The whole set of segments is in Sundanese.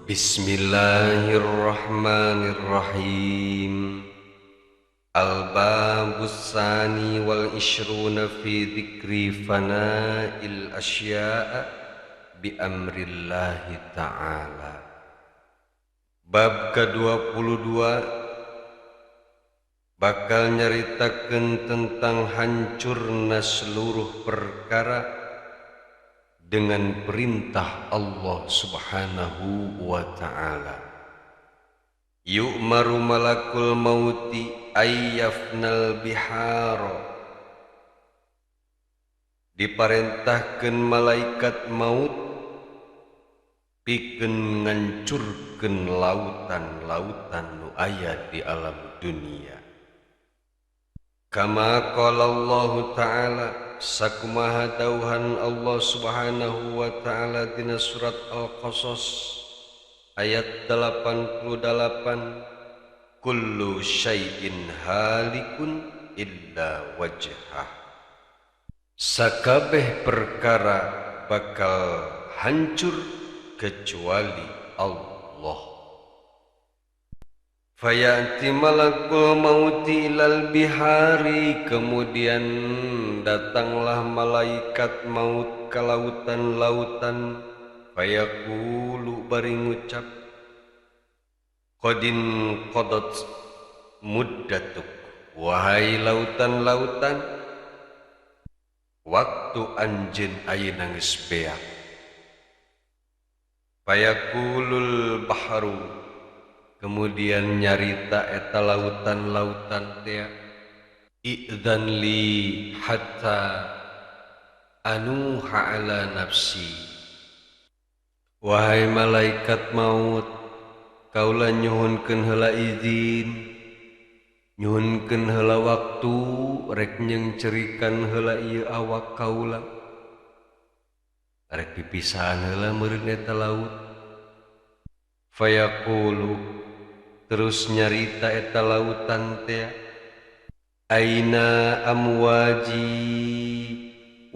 Bismillahirrahmanirrahim. Al-babus tsani wal ishruna fi dzikri fana'il asya'a bi amrillahi ta'ala. Bab ke-22 bakal nyaritakeun tentang hancurna seluruh perkara dengan perintah Allah Subhanahu wa ta'ala. Yu'maru malakul mauti ayyafnal bihara. Diparentahkeun malaikat maut pikeun ngancurkeun lautan-lautan nu aya di alam dunia. Kama qala Allah ta'ala, sakumaha dawuhan Allah Subhanahu wa ta'ala dina surat Al-Qasas ayat 88, kullu syai'in halikun illa wajhah. Sakabeh perkara bakal hancur kecuali Allah. Fayati malakul mauti ilal bihari, kemudian datanglah malaikat maut ke lautan-lautan. Fayaqulu bari ngucap, qadin qadat muddatuk, wahai lautan-lautan, waktu anjeun ayeuna geus beak. Fayaqulul bahru, kemudian nyarita eta lautan-lautan teh, idzan li hatta anuha ala nafsi. Wahai malaikat maut, kaula nyuhunkeun heula izin, nyuhunkeun heula waktu rek nyengcerikan heula ieu awak kaula. Rek pipisahan heula meureun eta laut. Fayaqulu, terus nyarita eta lautan teh, aina amwaji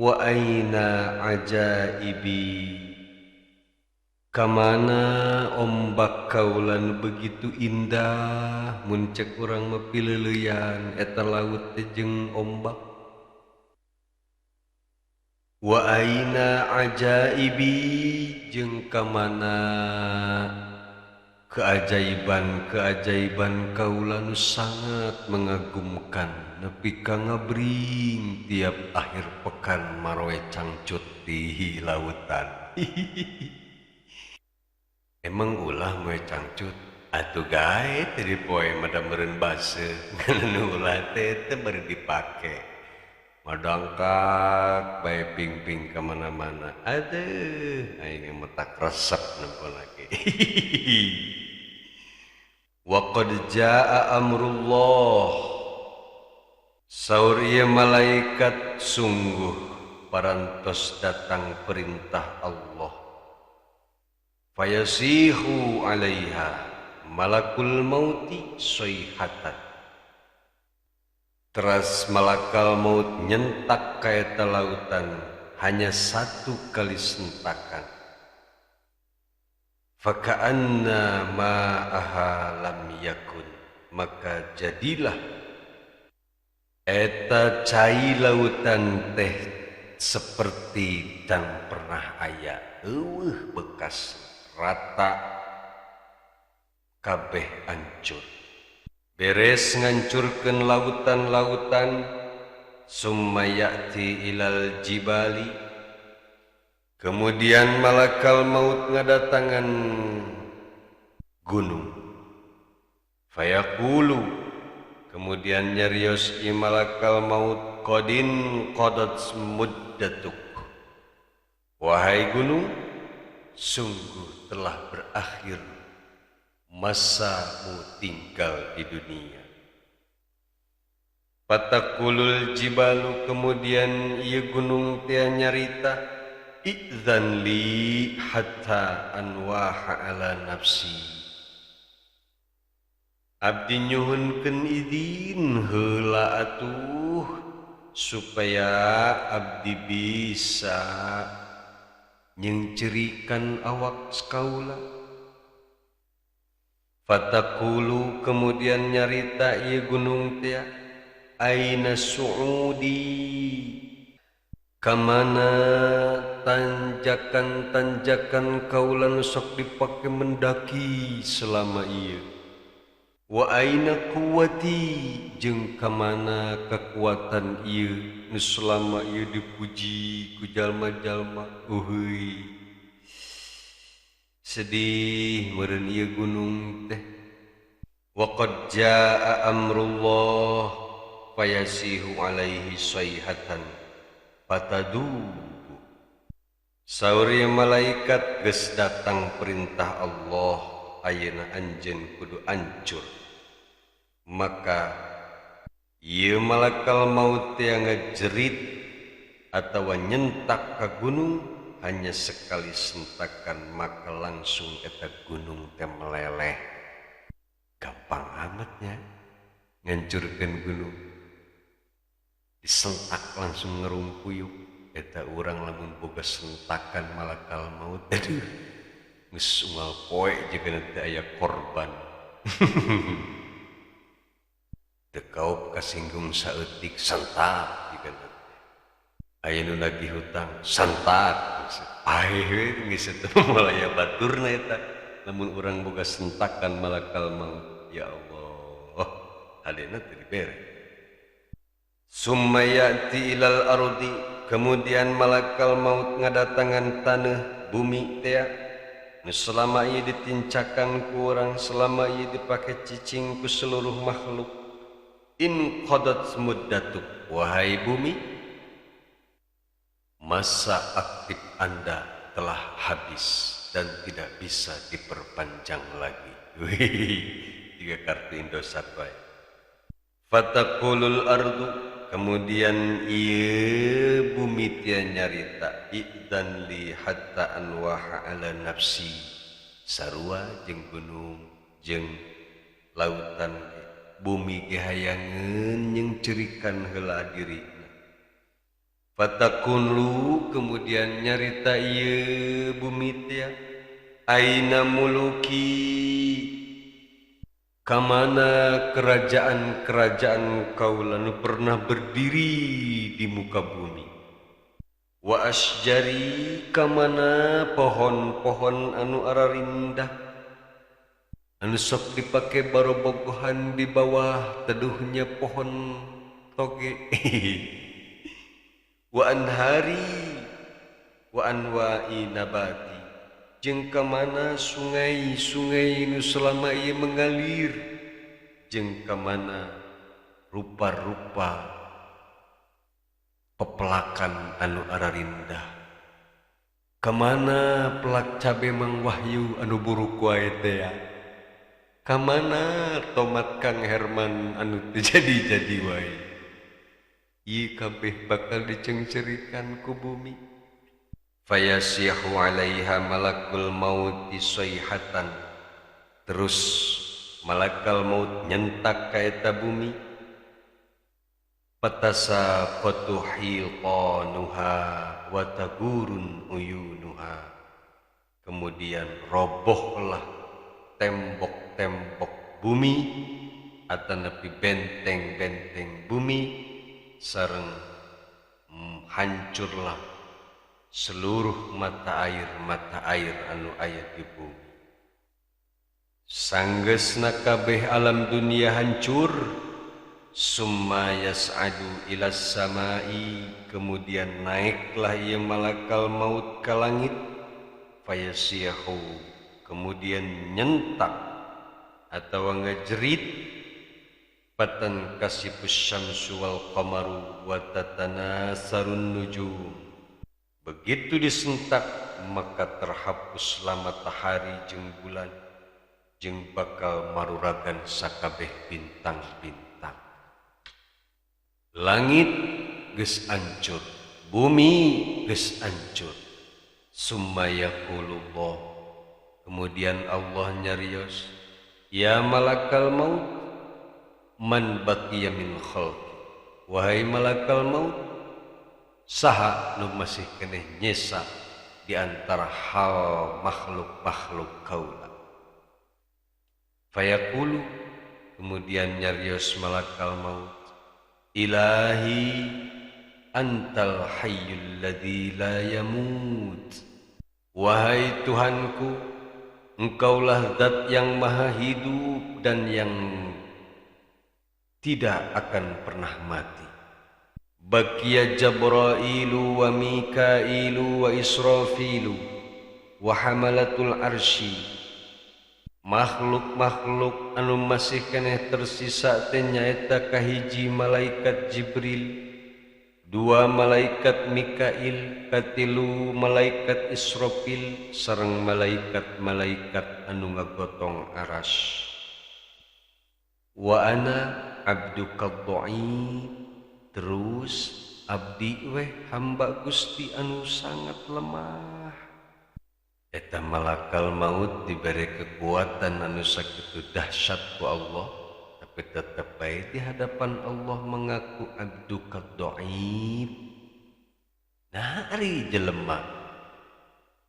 wa aina ajaibi. Kamana ombak kaulan begitu indah, mun cek urang mah pileuleyan eta laut teh jeung ombak. Wa aina ajaibi, jeung kamana keajaiban-keajaiban kaula nu sangat mengagumkan nepi ka ngabring tiap akhir pekan maroe cangcut di lautan. Emang ulah moe cangcut atuh gae teh dipoe mada meureun baseuh ngan nu ulah teh teu bari dipake madangkak bae ping-ping ka mana-mana. Aduh, aing mah tak resep nempo lagi. Wa qad jaa amrullah, saur ieu malaikat, sungguh parantos datang perintah Allah. Fayasihu 'alaiha malakul mauti sayhatan. Teras malakal maut nyentak ka eta lautan hanya satu kali sentakan. Faka'anna ma'aha lam yakun, maka jadilah eta cai lautan teh seperti dan pernah aya, eueuh bekas, rata kabeh hancur. Beres ngancurkeun lautan-lautan, summa ya'ti ilal jibali, kemudian malakal maut ngadatangan gunung. Fayaqulu, kemudian nyarios i malakal maut, qadin qadat muddatuk, wahai gunung, sungguh telah berakhir masamu tinggal di dunia. Fatakulul jibalu, kemudian ieu gunung teh nyarita, idzan li hatta anwaha ala nafsi, abdi nyuhunkeun izin heula atuh supaya abdi bisa nyengcerikan awak kaula. Fataqulu kemudian nyarita ieu gunung teh aina suudi kamana tanjakan-tanjakan kaula nu sok dipake mendaki selama ieu wa aina quwwati jeung kamana kekuatan ieu nu selama ieu dipuji ku jalma-jalma. Uhuy, sedih meureun ieu gunung teh. Wa qad jaa amrullah fayasihu alaihi sayhatan patadubu. Saur malaikat geus datang perintah Allah, ayeuna anjeun kudu hancur. Maka ieu malakal maut yang ngejerit atawa nyentak ka gunung, hanya sekali sentakan maka langsung eta gunung teh meleleh. Gampang amatnya ngancurkeun gunung, disentak langsung ngerumpuyuk. Eta urang lamun boga sentakan malakal maut, aduh geus unggal poe jeung teu aya korban. Teu kaop kasinggung saeutik sentak jigana teh. Aya nu nagih hutang sentak, paeh we geus teu moal aya baturna eta lamun urang boga sentakan malakal maut. Ya Allah, hadena teu dibere. Summa ya'ti ilal ardi, kemudian malakal maut ngadatangan tanah bumi teh nu selama ieu ditincakan ku urang, selama ieu dipake cicing ku seluruh makhluk. In qadat muddatuk, wahai bumi, masa aktif Anda telah habis dan tidak bisa diperpanjang lagi. Wih, tiga kartu Indosat wae. Fataqulul ardu, kemudian ieu bumi tia nyarita idzan li hatta anwaha ala nafsi, sarua jeung gunung jeung lautan bumi ge hayangeun jeung cerikan heula dirina. Fatakunlu, kemudian nyarita ieu bumi tia aina muluki, kamana kerajaan-kerajaan kaula nu pernah berdiri di muka bumi. Wa asjari, kamana pohon-pohon anu ararindah anu sok dipake barobogohan di bawah teduhnya pohon toge. Wa anhari wa anwa'i nabati, jeung kamana sungai-sungai nu selama ieu mengalir, jeung kamana rupa-rupa pepelakan anu ararindah, kamana pelak cabe Mang Wahyu anu buruk wae teh, kamana tomat Kang Herman anu teu jadi-jadi wae. Ieu kabeh bakal dicengcerikan ku bumi. Fayasihu 'alaiha malakul mauti sayhatan, terus malakal maut nyentak ka eta bumi. Fatasaqatu hitanuha wa tagurun uyunuha, kemudian robohlah tembok-tembok bumi atanapi benteng-benteng bumi, sareng hancurlah seluruh mata air anu aya di bumi. Sanggeusna kabeh alam dunia hancur. Summa yas'adu ilas samai, kemudian naiklah ia malakal maut ke langit. Fayasihu, kemudian nyentak atau ngejerit. Patan kasipus syamsu wal qamaru wa tatanasarun nujum. Begitu disentak maka terhapuslah matahari jeung bulan jeung bakal maruragan sakabeh bintang-bintang. Langit geus hancur, bumi geus hancur. Summa yaqulullah, kemudian Allah nyarios, ya malakal maut man baqiya min khalqi, wahai malakal maut, saha nu masih keneh nyesa di antara hal makhluk-makhluk kaula. Fayaqulu, kemudian nyarios malakal maut, ilahi antal hayyul ladzi la yamut. Wahai Tuhanku, Engkaulah zat yang maha hidup dan yang tidak akan pernah mati. Baqiya Jabrailu wa Mikailu wa Israfilu wa hamalatul arsy. Makhluk-makhluk anu masih keneh tersisa teh nyaeta kahiji malaikat Jibril, dua malaikat Mikail, katilu malaikat Israfil, sareng malaikat-malaikat anu ngagotong aras. Wa ana abduka dhaif, terus abdi weh hamba Gusti anu sangat lemah. Eta malakal maut diberi kekuatan anu sakitu dahsyat ku Allah, tapi tetep bae di hadapan Allah mengaku abduka dhaif. Nah ari jelema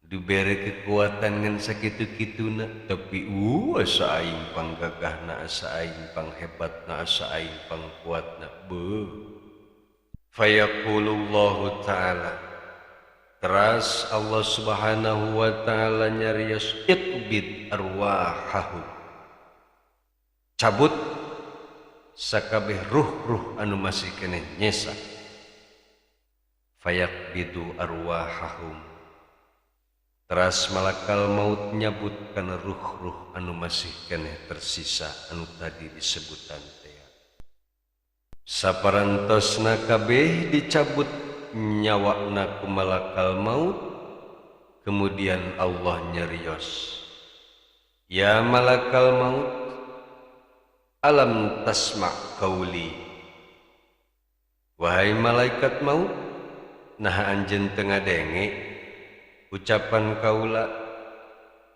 diberi kekuatan ngan sakitu-kituna, tapi asa aing panggagahna, asa aing panghebatna, asa aing pangkuatna. Beuh. Fayaqulullahu ta'ala, teras Allah Subhanahu wa ta'ala nyarios, iqbid arwahahu, cabut sakabeh ruh-ruh anu masih keneh nyesa. Fayaqbidu arwahahum, teras malakal maut nyabut kana ruh-ruh anu masih keneh tersisa anu tadi disebutan teh. Saparantosna kabeh dicabut nyawakna ku malakal maut, kemudian Allah nyarios, ya malakal maut, alam tasma' qauli. Wahai malaikat maut, nah anjeun teu ngadenge ucapan kaula.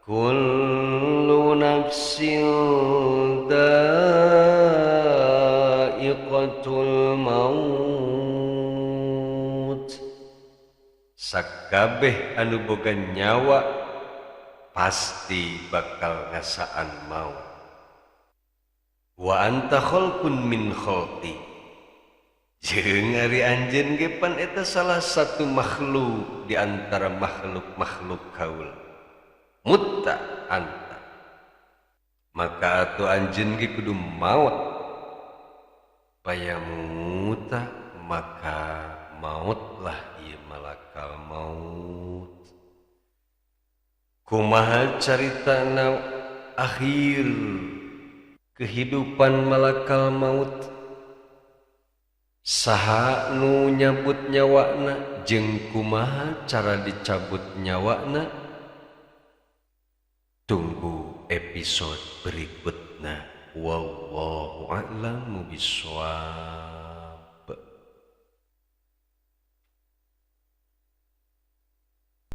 Kullu nafsin dha'iqatul maut. Sakabeh anu boga nyawa pasti bakal ngasaan maut. Wa anta khalqun min khalqi, jeung ari anjeun ge pan eta salah satu makhluk di antara makhluk-makhluk kaula. Mutta anta, maka atuh anjeun ge kudu maut. Payamuta, maka mautlah ieu malakal maut. Kumaha caritana akhir kehidupan malakal maut? Saha nu nyabut nyawana jeung kumaha cara dicabut nyawana? Tunggu episode berikutnya. Wallahu a'lamu bishawab.